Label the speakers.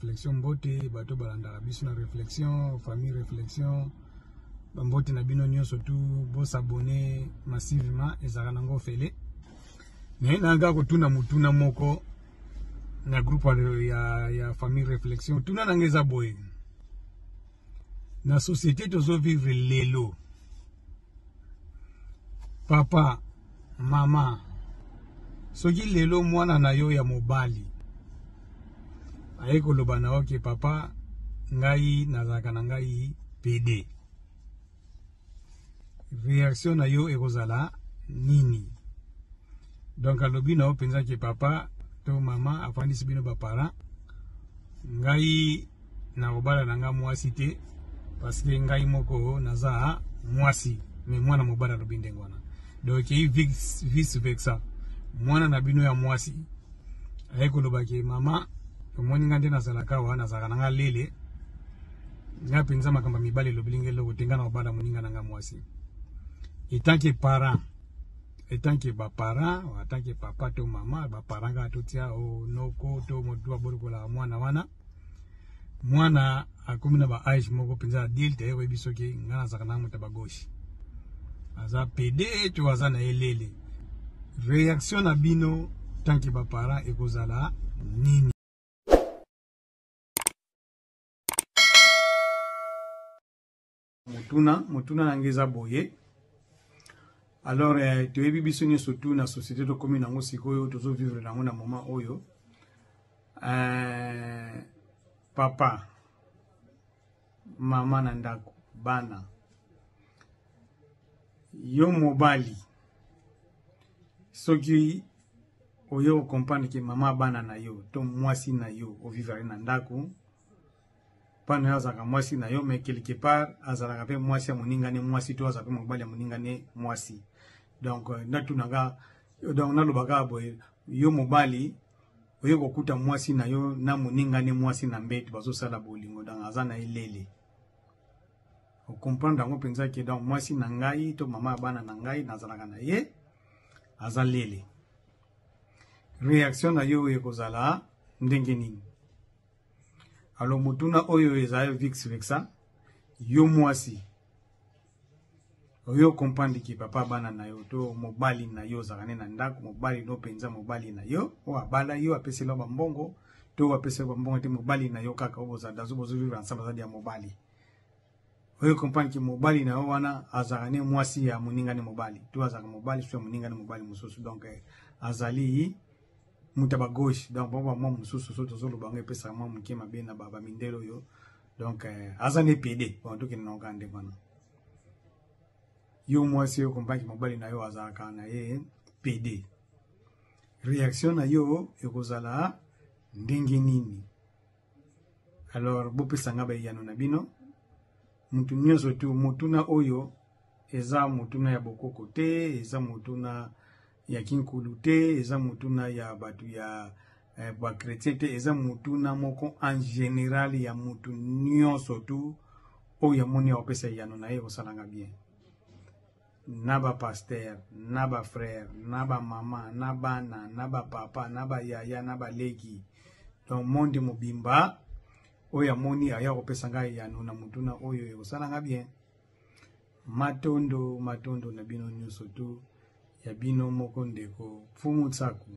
Speaker 1: Réflexion mbote, bato balandaka biso na Réflexion, famille Réflexion, bambote na bino nyonso tu bosabone massivement, ezalaka nango ofele. Naye nanga kotuna motuna moko na groupe ya famille Réflexion. Tuna nanga eza boye, na société tozo vivre lelo, papa mama, soki lelo mwana na yo ya mobali aye koloba na yo ke papa ngai nazalaka na ngai PD, réaction na yo ekozala nini? Donc alobi na yo mpenza ke papa to mama, afandisi bino baparent, ngai nakobala na ngai mwasi te parce que ngai moko naza mwasi. Mais mwana mobali alobi ndenge wana, donc ekei vice versa. Mwana na bino ya mwasi aye koloba ke mama, omoni ngai nde nazalaka awa, nazalaka na ngai lele, ngai mpenza makambo ya mibali elobeli ngai eloko te, ngai na kobala moninga na ngai mwasi. Etant que parent, etant que baparent, en tant que papa to mama, baparent kaka totia o noko to motu abolikolaka mwana wana, mwana akomi na ba age moko mpenza adulte, aye koyebi soki ngai nazalaka na moto ya bagauche, aza PD to aza na elele, réaction na bino tant que baparent ekozala nini? Motuna na ngai eza boye. Alors toyebi biso nyonso tu na société tokomi nango sikoyo, tozovivre nango na moment oyo, papa mama na ndako, bana, yo mobali soki oyo okomprendre ke mama bana na yo to mwasi na yo ovivre na ndako, mpana yo azalaka mwasi na yo, mais quelque part azalaka mpe mwasi ya moningane mwasi to azalaka mpe mobali ya moningane mwasi. Donc natunaka, donc nalobaka boye, yo mobali oye kokuta mwasi na yo na moningane mwasi na mbeto bazosala bolingo, donc aza na elele, okomprendre yango mpenza ke donc mwasi na ngai to mama ya bana na ngai nazalaka na ye aza lele, réaction na yo ekozala ndenge nini? Alors motuna oyo eza vice versa, yo mwasi oyo comprendre ke papa bana na yo to mobali na yo ozalaka ne na ndako, mobali no mpenza mobali na yo oyo abala yo, apesela bambongo to apesela bambongo te, mobali na yo kaka oyo bozala dazo bozovivre ensemble, azali ya mobali, oyo comprendre ke mobali na yo wana azalaka ne mwasi ya moningani mobali to azalaka mobali so ya moningani mobali mosusu, donc azali moto ya bagauche, donc bango bamwa mosusu so tozoloba yango epesaka mwa moke mabe na bamindele oyo, donc aza ne PD. Bon, tokende na okanda ndenge wana. Yo mwasi oyo comprendre mobali na yo azalaka na ye PD, réaction na yo ekozala ndenge nini? Alors bopesa nga bayano na bino, mutu nyonso tu. Motuna oyo eza motuna ya bokoko te, eza motuna ya kinkulu te, eza motuna ya bato ya bachrétien te, eza motuna moko en général ya mutu nyonso tu oyo amoni akopesa eyano na ye, ekosalanga bien. Na bapasteur, na bafrère, na bamama, na bana, na bapapa, na bayaya, na baleki, donc monde mobimba oyo amoni aya kopesa ngai eyano na motuna oyo ekosalanga bien. Matondo, matondo na bino nyonso tu, ya bino moko ndeko Mfumu Tsaku.